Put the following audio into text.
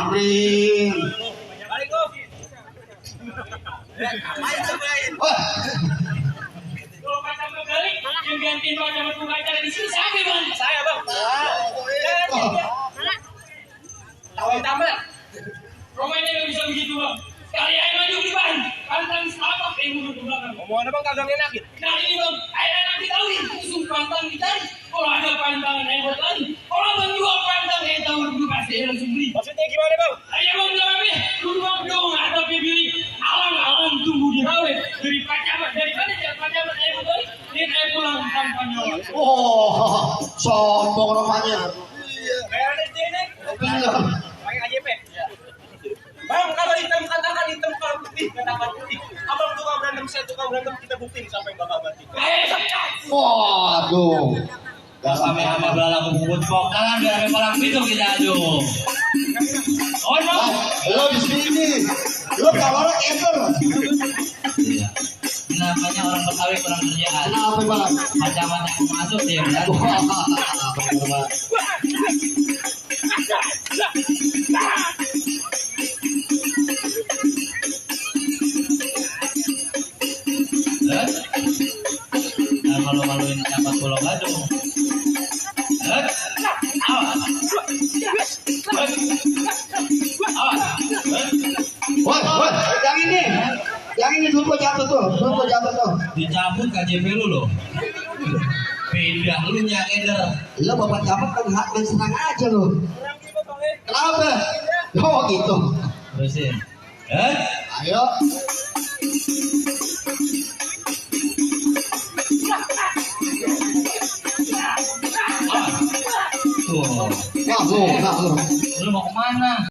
garing. Balik lo. Wah, Kalau pacar berbalik, yang gantiin pacar berpacaran di sini siapa bang? Saya bang. Tahu tamat. Romainnya nggak bisa begitu bang. Sekali aja maju di depan, pantang selamat mundur ke belakang. Omongan abang kagak enakin. Nah ini bang, ayo nanti tahu nih, usung pantang dicari. Kalau ada pantangan hebat lagi, kalau bang jual pantang tahu dulu pasti langsung beli. Maksudnya gimana bang? Ayo bang jangan deh, dulu bang dong atau pilih alam tunggu di rawe dari pacaran daripada jangan pacaran ayo balik, dia ayo pulang tanpa nyawa. oh, sombong rupanya. Kayak ada ini. Bener. Pakai KJP. Bang, kalau hitam katakan hitam, kalau putih katakan putih. Abang tukang berantem, saya tukang berantem, kita buktiin siapa yang bakal mati. Waduh. Gak Kami sama bala kubut pokalan biar malam itu kita adu. Oh no. Lo di sini. Lo kawarnya ever. Iya. Namanya orang Betawi kurang kerjaan. Kenapa bang? Macam-macam masuk dia kan. Wah, bener banget. Eh? Nah, malu-maluin dapat pulau Gadung. Eh? Awas. Awas. Eh? Woi, yang ini dulu kok jatuh tuh, Dicabut KJP lu loh. Beda lu nyakeder. Lo bapak jabat kan hak main senang aja lo. Kenapa? Oh gitu. Terusin. Eh? Ayo. Awas. Tuh. Nah, lu. Lu mau kemana?